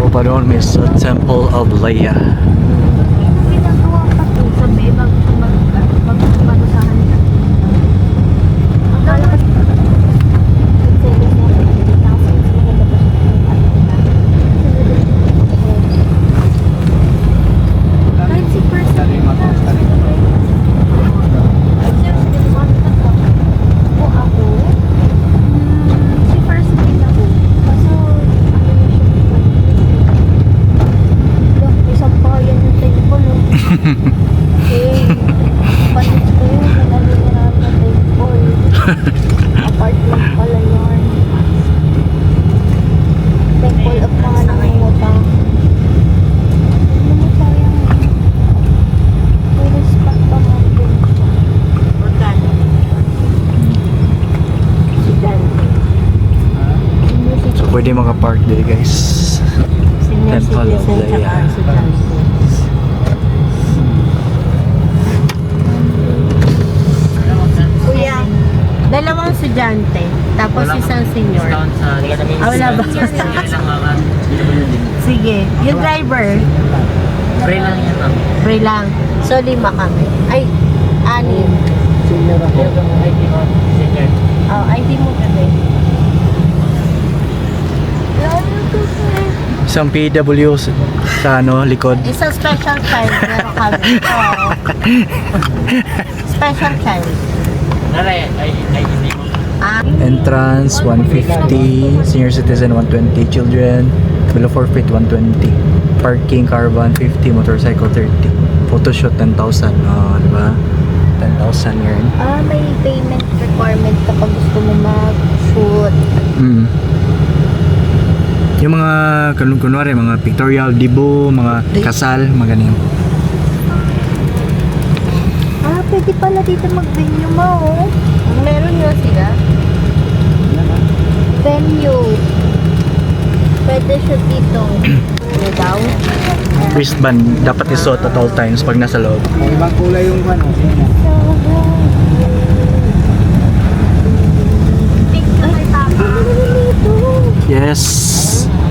So, padon mi sa Temple of Leah. Ginagawa pa to sa bago siya magbarusahan siya. Akala ko kahit si person. O ako? Si first grade ako. Kaso, ano na siya? Look, isang payan yung temple, oh. Okay. Panis ko yun. Naninirahan na temple. Apartment pala yun. Temple of mga nangungutang. Ano mo, sayang. Tourist spot pa man din siya. Magkano? Si Dante. So, pwede maka-park dito, guys. Senior Temple of citizen tsaka Leah. si Dante. Kuya, dalawang estudyante, tapos isang senior. Discount sa Ah, wala ba? Sige. Yung driver, Free lang yan, ma'am. Free lang. So, lima kami. Ay, anim. Senior ako. ID mo, senior. Oh, ID mo kami. Isang PW sa ano, likod. Isang special child, meron kami. Oo. Special child. Naray, ay, ID mo. Ah, Entrance 150, senior citizen 120, children below 4 feet 120. Parking caravan 50, motorcycle 30. Photoshoot 10,000. Oh, di ba? 10,000 yun. Ah, may payment requirement kapag gusto mo mag-shoot. Yung mga kunwari, mga pictorial, dibo, mga kasal, mga ganyan. Ah, pwede pala dito mag-venue mo, oh. Meron nga sila. Venue. Pwede siya dito. Ano daw? Wristband dapat isuot at all times pag nasa loob. Ibang kulay yung ano. Picture kay Papa. Dito. Yes.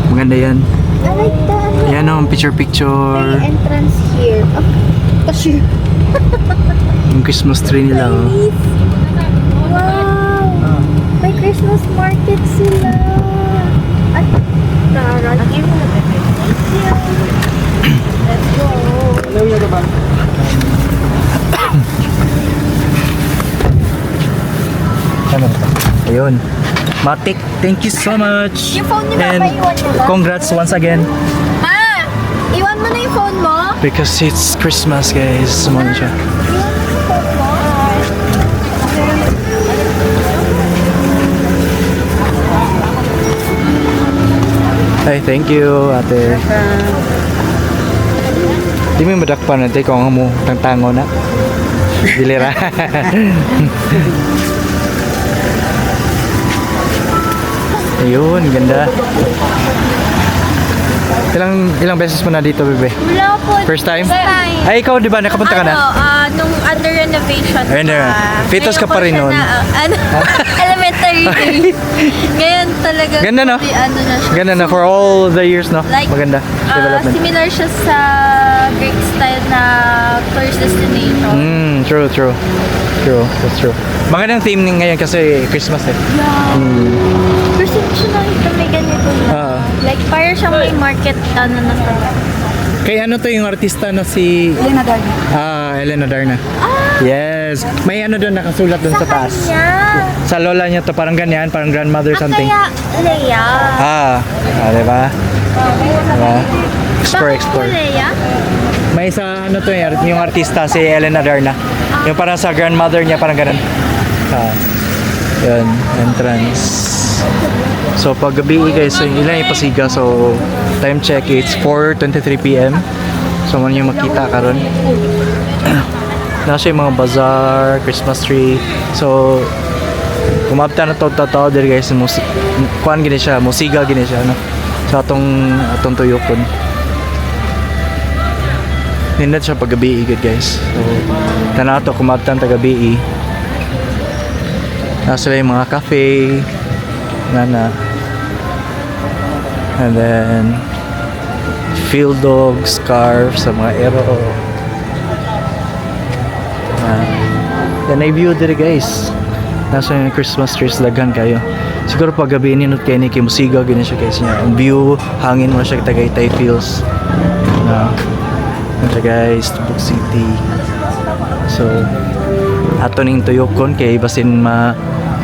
Maganda yan. I like the ano. Yan oh, picture picture. May entrance here. Oh, kasi. Yung Christmas tree nila, oh. Chinese. Wow! May Christmas market sila. At tara. Lagyan mo na, bebe. Thank you. Let's go. Hello, yun ba? Ano ba? Ayun. Matik, thank you so much. Yung phone niyo ba, And iwan niyo ba? congrats once again. Ma! Iwan mo na yung phone mo? Because it's Christmas, guys. Sumama siya. Iwan mo na yung phone mo? Ay, thank you, ate. Di mo madakpan natin kung ang mo tangtango na. Dilira. Ayun, ganda. Ilang ilang beses mo na dito, bebe? Wala po. First time? First time. Ay, ikaw, di ba? Nakapunta ka na? Ano, nung under renovation Under. pa. Fetus Ngayon ka pa ko rin siya nun. na, ano, elementary days. Ngayon talaga. Ganda, no? Ano na siya. Ganda na for all the years, no? Like, Maganda. Development. Similar siya sa Greek style na tourist destination. True, true. True, that's true. Magandang theme ngayon kasi Christmas eh. Yeah. First time ko siya nakita may ganito na. Ah. Like, parang siyang may market, ano na talaga. Kay ano to yung artista na si Elena Darna. Ah, Elena Darna. Yes. May ano doon nakasulat doon sa taas. Kanya. Sa lola niya to, parang ganyan, parang grandmother Ah, something. kaya, Leia. Ah, di ba? Diba? Explore, Bakit explore. po Leia? May isa ano to yung artista si Elena Darna. Yung parang sa grandmother niya, parang ganun. Ah. Yun, entrance. So pag gabi guys, so yung ilan yung pasiga. So time check, it's 4:23 p.m. So man yung makita karon. Nasa yung mga bazaar, Christmas tree. So kumabta na to tao diri guys, kuan gini siya, musiga gini siya no. Sa atong atong tuyokon. Nindot siya pag gabi gud, guys. So tanaw to kumabtan ta gabi. Nasa yung mga cafe na na. And then Field dog, scarf, sa mga ero. Ah, yan ay view dire, guys. Nasa yung Christmas trees, daghan kayo. Siguro pag gabi ninot kay ni kay musiga gini siya, guys, niya. Ang view, hangin mo siya, Tagaytay feels. Na ano siya, guys, Tabuk City. So ato ning tuyokon kay basin ma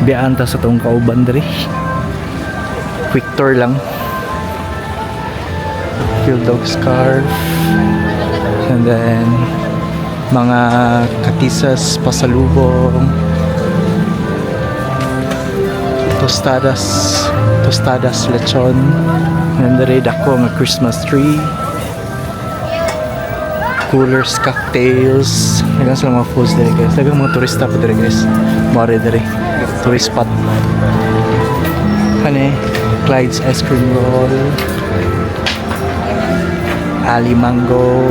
biyaan ta sa tong kauban diri. Quick tour lang. Field dog scarf. And then mga katisas, pasalubong, tostadas, tostadas, lechon. Nandere dako nga Christmas tree, coolers, cocktails. Daghang sila mga foods dere, guys. Daghang mga turista pa dere, guys. Mare dere tourist spot. Kani Clyde's ice cream roll, Ali Mango.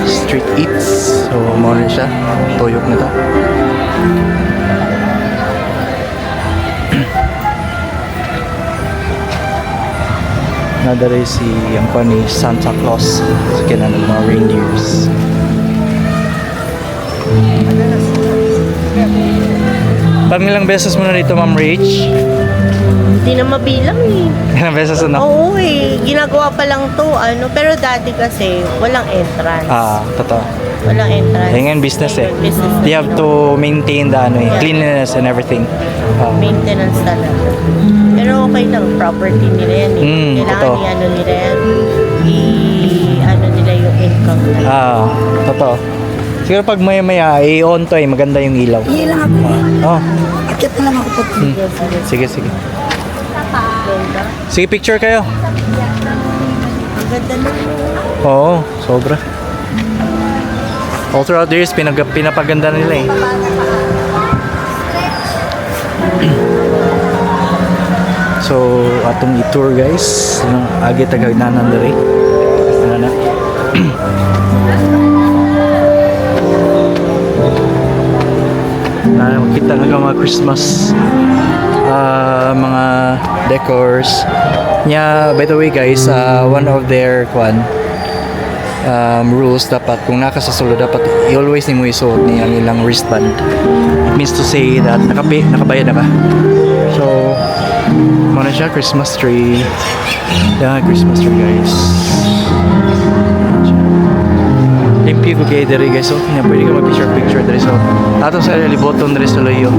Street Eats. So, mao na siya. Tuyok na ta. Nadare si ang kwan ni Santa Claus sa kinan ng mga reindeers. Pang ilang beses mo na dito, Ma'am Rach? Hindi na mabilang eh. Ilang beses na? Oo eh, ginagawa pa lang to, ano, pero dati kasi walang entrance. Ah, totoo. Walang entrance. Ayun nga business eh. Ngayon, business na They have to maintain the ano eh, cleanliness and everything. Ah. Maintenance talaga. Pero okay lang, property nila yan eh. Kailangan Totoo. i-ano nila yan. I-ano nila yung income talaga. Ah, totoo. Siguro pag maya-maya, i-on to eh, maganda yung ilaw. Hindi lang ako. Oh, Akyat na lang ako pag sige, sige. Sige, picture kayo. Ang ganda na. Oo, sobra. All throughout the years, pinapaganda nila eh. So, atong i-tour, guys. Ano, agi tagagnanan diri. Ano na? Na makita na ka mga Christmas mga decors. Nya, by the way guys, one of their kwan rules, dapat kung naka sa sulod, dapat i-always nimo isuot ni ang ilang wristband. It means to say that nakapi, nakabayad na ka. So, mao na siya, Christmas tree. Yeah, Christmas tree, guys. Limpyo ko kay diri, guys. So, nya pwede ka mag-picture picture diri. So, atong sa liboton diri sa layo.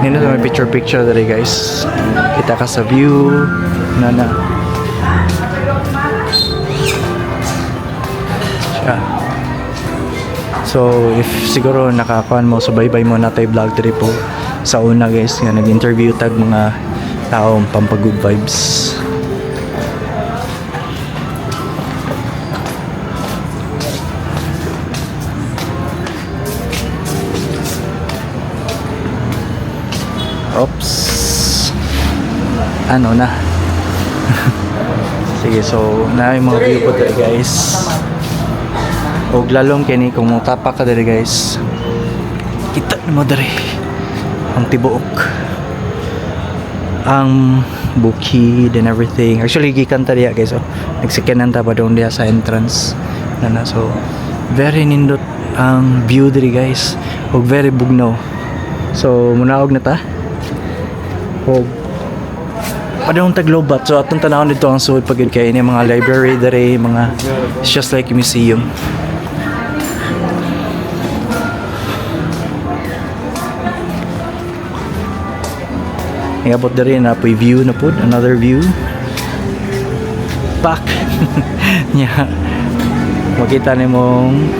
Nino sa may picture picture diri, guys. Kita ka sa view na na. Siya. So, if siguro nakakuan mo, subaybay mo na tayo vlog diri po sa una, guys, nga nag-interview tag mga taong pampag-good vibes. Oops. Ano na? Sige, so na yung mga view po diri, guys. Og lalong kini kung mutapak ka diri, guys. Kita mo diri ang tibuok ang bukid and everything. Actually, gikan ta diya, guys. Oh. Nagsikyanan ta pa doon diya sa entrance. Na na, so, very nindot ang view diri, guys. Og very bugnaw. So, munaog na ta. Og padung taglobat. So, atong tanawon dito ang sulod pag kay ni mga library diri, mga it's just like a museum. Niabot diri na po'y view na pod, another view. Back. Nya. Makita nimong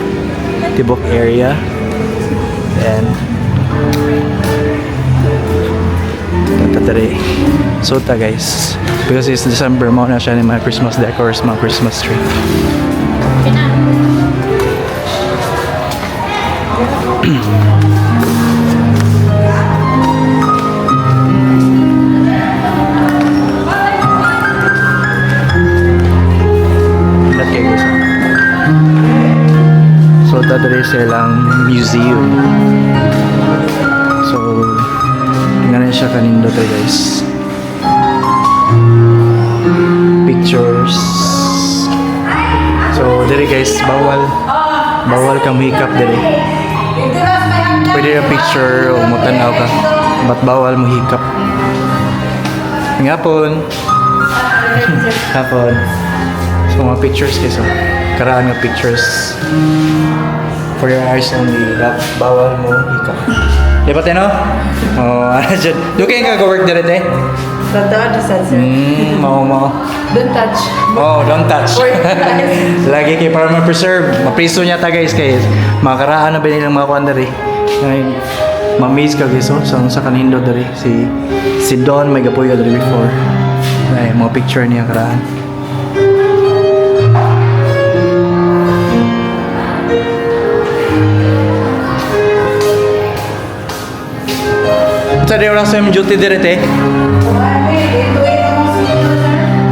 tibok area. Then Tatari. So ta, guys. Because it's December, mao na siya ni mga Christmas decors, mga Christmas tree. ta diri sa ilang museum. So, tingnan na siya kanindot eh, guys. Pictures. So, diri guys, bawal kang hikap diri. Pwede yung picture o mutanaw ka. But bawal mo hikap. Ngapon. Hapon. So, mga pictures guys, oh. Karaan nga pictures. For your eyes only. Bawal mo hikap. Di ba, Teno? Oh, ano dyan? Doon kayo kag-work diri, te? Totoo, sir. Mao mao. Don't touch. Oh, don't touch. Lagi kay para ma-preserve. Mapriso niya ta guys kay makaraan na ba nilang mga kuan diri. Ay, ma-amaze ka guys oh, sa kanindo diri si si Don may gapuyo diri before. Ay, mga picture niya karaan. Sa di oras yung duty diri te?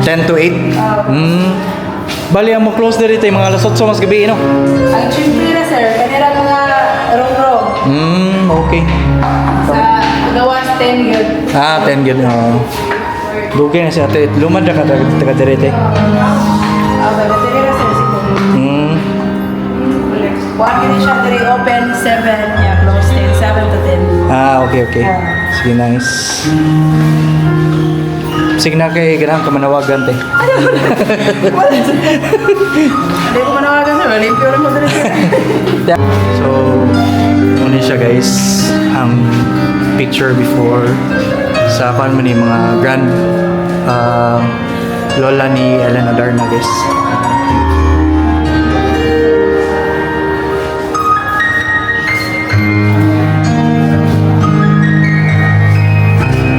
10 to 8? Bali, ang mo-close diri te, mga alas 8 mas gabi, no? Ang chimney na sir, kanila mga rong-rong. Okay. Sa gawas 10 yun. Ah, 10 gid. Oo. Dugay na si ate. Lumad na ka taga diri te. Ah, baga diri sir si Kung. Kuan kini siya diri open 7, yeah, close 10, 7 to 10. Ah, okay. Sige, nice. Sige na kay ganahan ka manawagan te. Hindi ko manawagan sir, limpyo rin mo diri sir. So, muna siya guys, ang picture before sa kuan mo ni mga grand lola ni Ellen Adarna guys.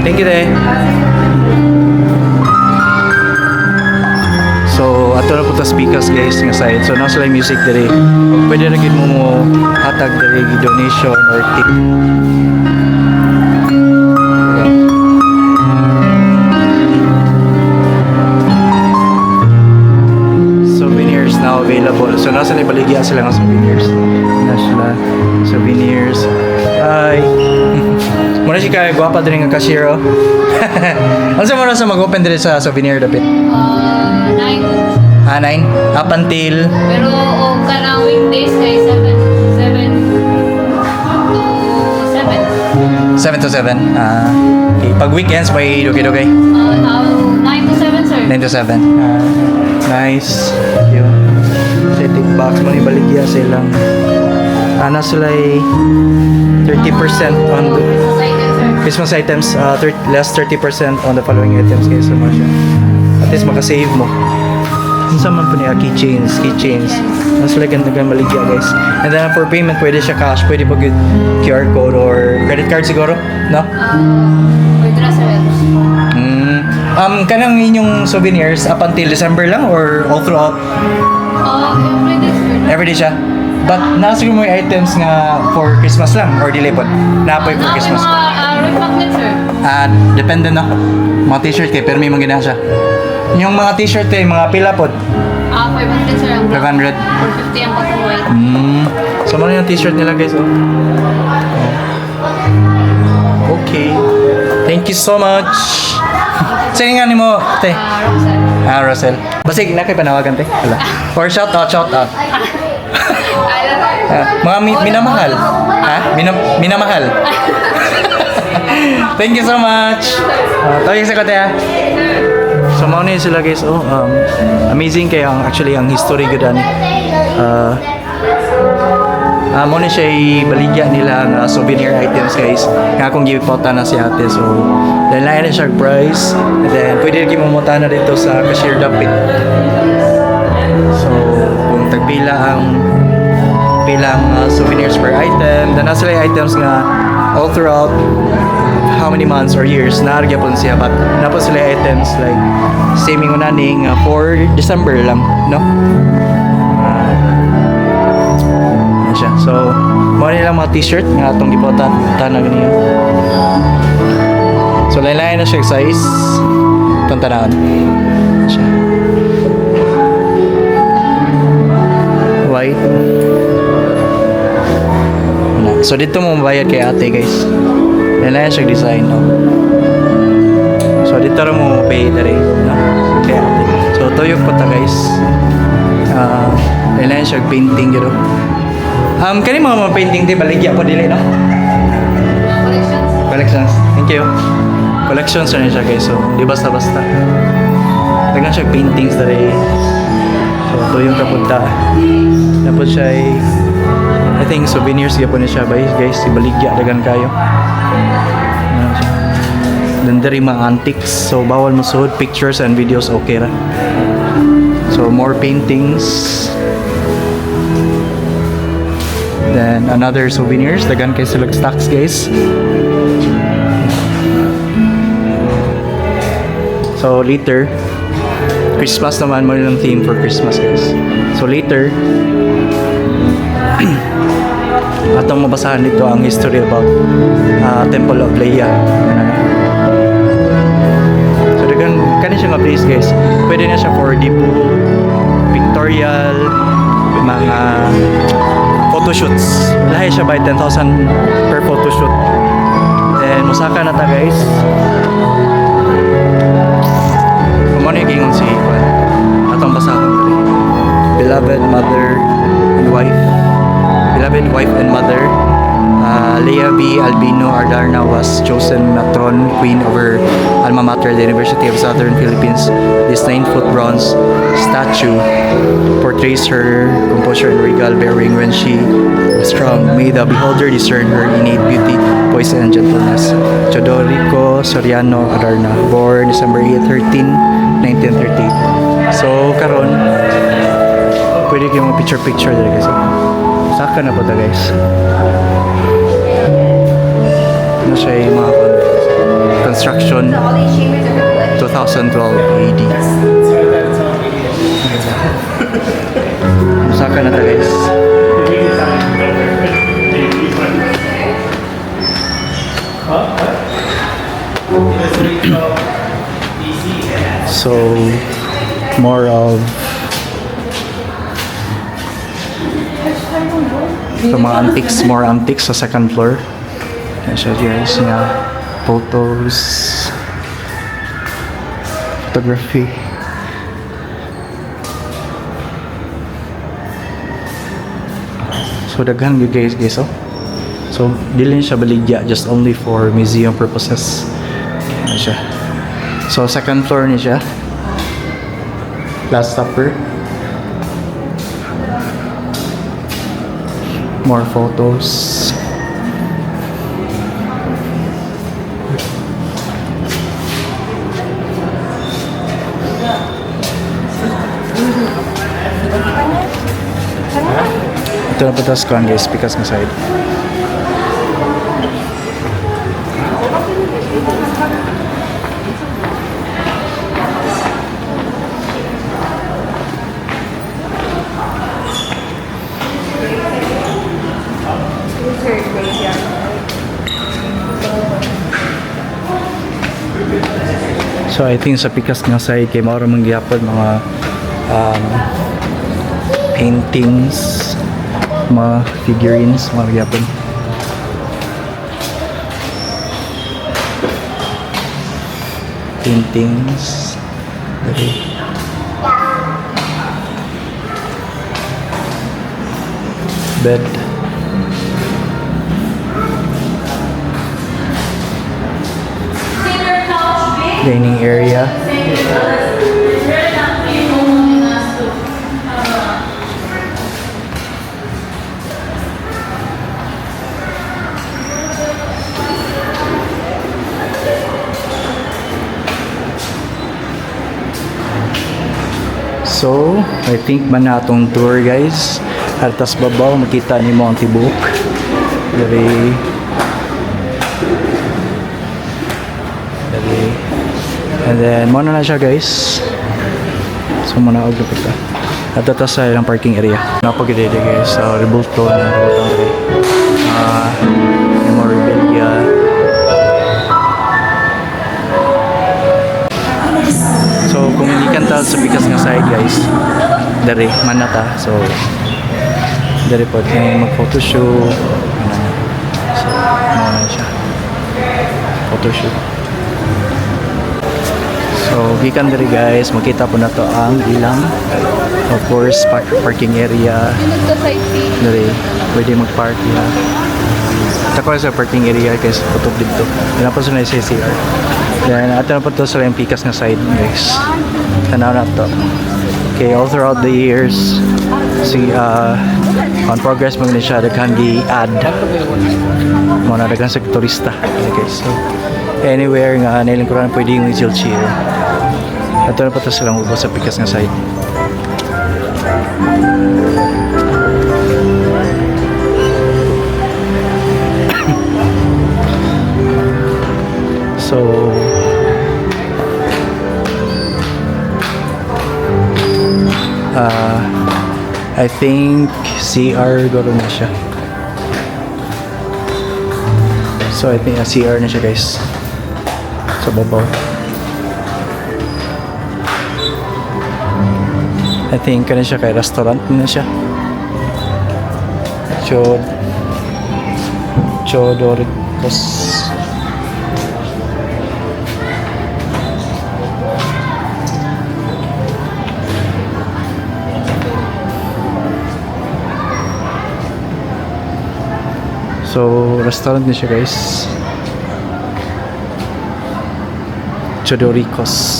Thank you, te. So, ato na po ta speakers guys nga side. So, nasa lang music diri. Pwede ra gid mo mo hatag diri gi donation or tip. Yeah. Souvenirs now available. So, nasa na ibaligya sila nga souvenirs. Na sila. Souvenirs. Hi. Muna siya kaya gwapa diri nga cashier oh. Unsa mo na sa mag-open diri sa souvenir dapit? 9. Ah, 9? Up until Pero o kanang weekdays kay 7 7 to 7. 7 to 7. Ah, okay. Pag weekends, may dugay-dugay. 9 to 7 sir. 9 to 7. Ah, nice. Yun. Sa box mo ni baligya silang ana sila ay 30% on the Christmas item sir. Christmas items, less 30% on the following items guys. So, siya. At least makasave mo. Unsa man po niya keychains, keychains. Mas like ang tagal maligya guys. And then for payment, pwede siya cash, pwede pa good QR code or credit card siguro, no? Pwede na sir. Kanang inyong souvenirs up until December lang or all throughout? Every day sir. Everyday siya? But nasa mo yung items nga for Christmas lang or dili pod? Napoy for Naa may Christmas. mga ref magnet sir. Ah, depende no. Mga t-shirt kay pero may mga gina siya. Yung mga t-shirt eh, mga pila pod. 500 sir ang black. 500. 450 ang cotton white. So ano yung t-shirt nila guys oh. Oh. Okay. Thank you so much. Sige nga nimo, te. Roxanne. Ah, Russell. Basig na kay panawagan te. Wala. Or shout out, shout out. Ah, mga minamahal. Ha? Minamahal. Thank you so much. Tawag sa kote ha. So mao ni sila guys. Oh, amazing kayo ang actually ang history gud ani. Mo ni siya ibaligya nila nga souvenir items guys. Nga akong gipota na si ate. So, lain na siya price. And then, pwede rin mo na dito sa cashier dapit. So, kung tagpila ang pila ang souvenirs per item, then nasa sila yung items nga all throughout how many months or years naa gyapon siya but naa po sila yung items like same yung naning for December lang no. Yan siya. So mo nila mga t-shirt nga atong gipotan tanag niyo. So lain-lain na siya size itong tanawon. Yan siya. White. So dito mo mabayad kay ate, guys. Yan na siya design, no? So dito ra mo pay dere, no? Kay ate. So tuyok po ta, guys. Ah, yan na siya painting giro. Kani mga painting di baligya po dili, no? Collections. Collections. Thank you. Collections na siya, guys. So, di basta-basta. Daghan siya paintings dere. So, tuyong kapunta. Tapos siya ay, I think souvenirs gyapon ni siya bay guys, ibaligya daghan kayo. Ano siya. Then diri mga antiques. So bawal mo suod pictures and videos, okay ra. So more paintings. Then another souvenirs, daghan kay sila stocks, guys. So later, Christmas naman mo yung theme for Christmas, guys. So later, atong mabasahan dito ang history about Temple of Leia. Ano na. So daghan kani siya nga place, guys. Pwede na siya for debut, pictorial, mga photoshoots. Lahi siya by 10,000 per photoshoot. Then musaka na ta, guys. Kung ano yung gingon si Juan, atong basahon diri. Beloved mother and wife, beloved wife and mother, Leah V. Albino Adarna was chosen matron queen of her alma mater, the University of Southern Philippines. This 9-foot bronze statue portrays her composure and regal bearing when she was crowned. May the beholder discern her innate beauty, poise, and gentleness. Teodorico Soriano Adarna, born December 8, 13, 1938. So, karon, pwede kayo mga picture-picture dito, guys. Saka na po ta, guys. Ano siya yung mga construction 2012 AD. Saka na ta, guys. So, more of so mga antiques, more antiques sa second floor. Yan siya, guys, nga photos, photography. So daghan gyud, guys, oh. So dili siya baligya just only for museum purposes. Yan siya. So second floor ni siya. Last Supper. More photos. Ito na po tas kuan, guys, pikas nga side. So I think sa pikas nga side kay mao ra man gyapon mga paintings, mga figurines, mga gyapon. Paintings. Dali. Bed. Dining area. So, I think man na atong tour, guys. Artas babaw, makita nimo ang tibuok. Dali. Dali. And then, mo na na siya, guys. So, mo na og lupit ka. At ta sa ilang parking area. Napagidede, guys. Sa Rebulto na Rebulto dali. Ah, memorabilia. So, kung hindi kan ta sa pikas nga side, guys, dere, man na ta. So, dere po, kung mag-photoshoot, ano na. Photo shoot. So, gikan diri guys, makita po nato ang ilang, of course, parking area. Diri, pwede mag-park ya. Tako sa parking area guys, putok dito. Yan po sa CCR. Then, ato na po to sa yung pikas nga side guys. Tanaw na to. Okay, all throughout the years, si on progress mo ni siya, daghan gi-add. Mo na daghan sa turista. Okay, so anywhere nga nailingkuran pwede yung chill chill. Ato na po to silang ubos sa pikas nga side. So, I think CR guro na siya. So I think CR na siya guys. Sa babaw. I think kana siya kay restaurant na siya. Chodoricos. So, restaurant ni siya guys. Chodoricos.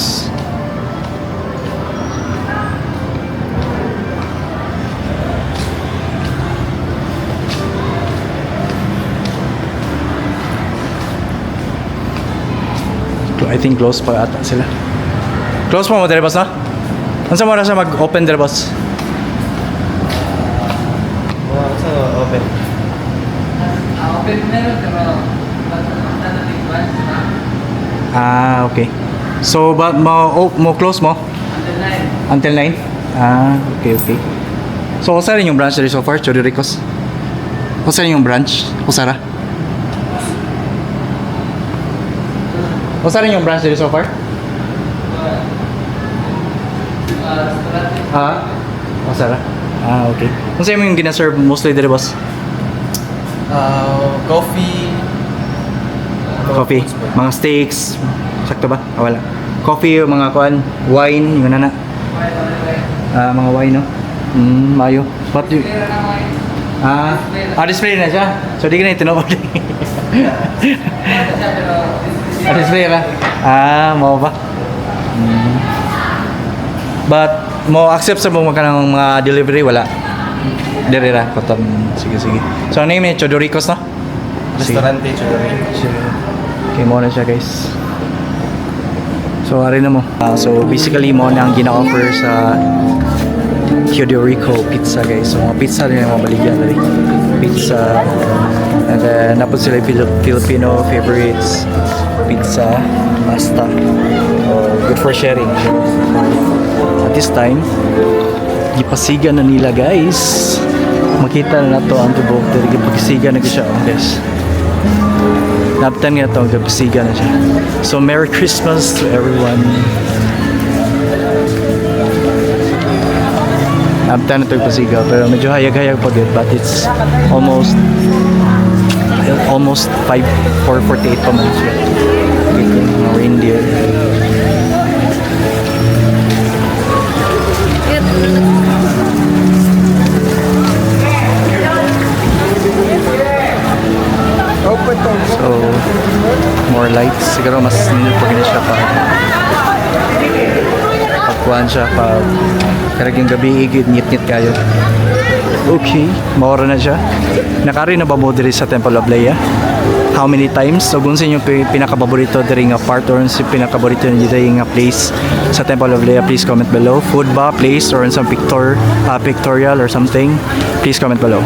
I think close pa ata sila. Close pa mo dire boss na? Unsa mo na siya mag-open dire boss? Oh, sa open. Open meron pero na Ah, okay. So, ba mo oh, mo close mo? Until 9. Until 9? Ah, okay. So, usa rin yung branch diri so far, Chodoricos? Usa rin yung branch? Usara? Usa rin yung branch diri so far? Ah, usara? Ah, okay. Unsa yung gina-serve mostly diri, boss? Coffee. Coffee. Mga steaks. Sakto ba? Ah, wala. Coffee, mga kuan, wine, yung nana. Ah, mga wine, no? Mayo. What do you... Ah, display na siya. So, di ka na itinuod. Display ra. Ah, mo ba? But, mo accept sa mga kanang mga delivery, wala? Dere ra, koton. Sige, sige. So, ang name ni Chodoricos, no? Sige. Restaurante, Chodoricos. Okay, mo na siya guys. So, ari na mo. Ah, so, basically, mo na ang gina-offer sa Teodorico Pizza guys. So, mga pizza rin ang mga baligyan dali. Pizza. And then, napod sila yung Filipino favorites. Pizza, pasta. Oh, good for sharing. At this time, gipasiga na nila guys. Makita na nato ang tubok. Dili gipasiga na gyud siya oh, guys. Naptan nga ito, gipasiga na siya. So, Merry Christmas to everyone. Naptan na ito pasiga, pero medyo hayag-hayag pa gyud, but it's almost almost 5, 4:48 pa man siya. Okay, mga reindeer. So, more lights. Siguro mas nindot pa gani siya pa pagkuhan siya pag karaging gabi igid ngit-ngit kayo. Okay, maora na siya. Nakari na ba mo diri sa Temple of Leia? How many times? So kung sa inyo pinakapaborito diri nga part or sa pinakapaborito niyo diri nga place sa Temple of Leia, please comment below. Food ba, place, or some pictorial or something? Please comment below.